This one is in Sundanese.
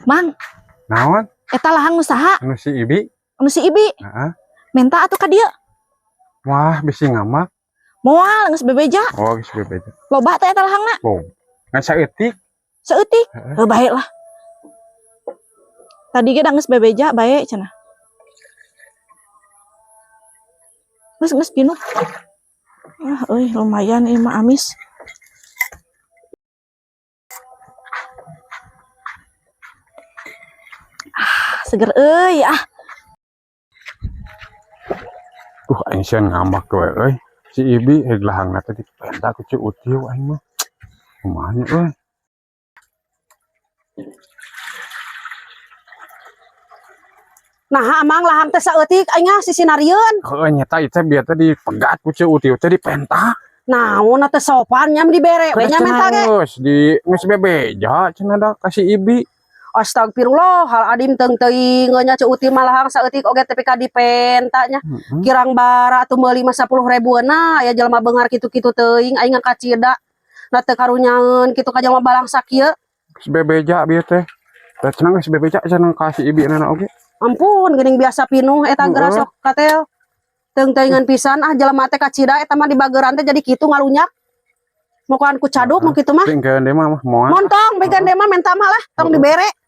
Mang, Naon? Eta lahang nu saha? Anu si Ibi? Anu si Ibi. Heeh. Menta atuh ka dieu. Wah, bisi ngamak. Moal, geus bebeja. Oh, geus bebeja. Loba teh eta lahangna. Oh. Ngan saeutik. Saeutik. Heeh. Heuh, bae lah. Tadi ge da geus bebeja bae cenah. Geus, geus pinuh. Ah, euy, lumayan ieu mah amis. Ah, seger euy ah. Aing sieun ngambek we euy. Si Ibi heg lahangna teh dipenta ku Ceu Utiu aing mah. Kumaha nya euy? Nah, amang lahang teh saeutik aing ah sisinarieun. Heueuh, nyata ieu teh bieu teh dipegat ku Ceu Utiu teh dipenta. Naon teh sopan nya dibere we nya menta ge. Geus di geus bebeja cenah da ka si Ibi. Astagfirullah, hal adim teung teuing nya Ceu Uti mah lahang saeutik oge tepi ka dipenta nya. Kirang bara atuh meuli mah 10 ribuan aya jelema beunghar kitu-kitu teuing aing kacida. Na teu karunyaeun kitu ka jelema balangsa kieu. Geus bebeja bieu teh. Teh cenah geus bebeja cenah ka si Ibi nana oge. Ampun, geuning biasa pinuh eta geura Heeh. sok katel. Teung teuingan pisan ah jelema teh kacida eta mah dibageuran teh jadi kitu ngalunyak. Mokoan ku caduk nu kitu mah. Pingkeun deui mah moal. Montong, bikeun deui mah menta mah lah, tong dibere.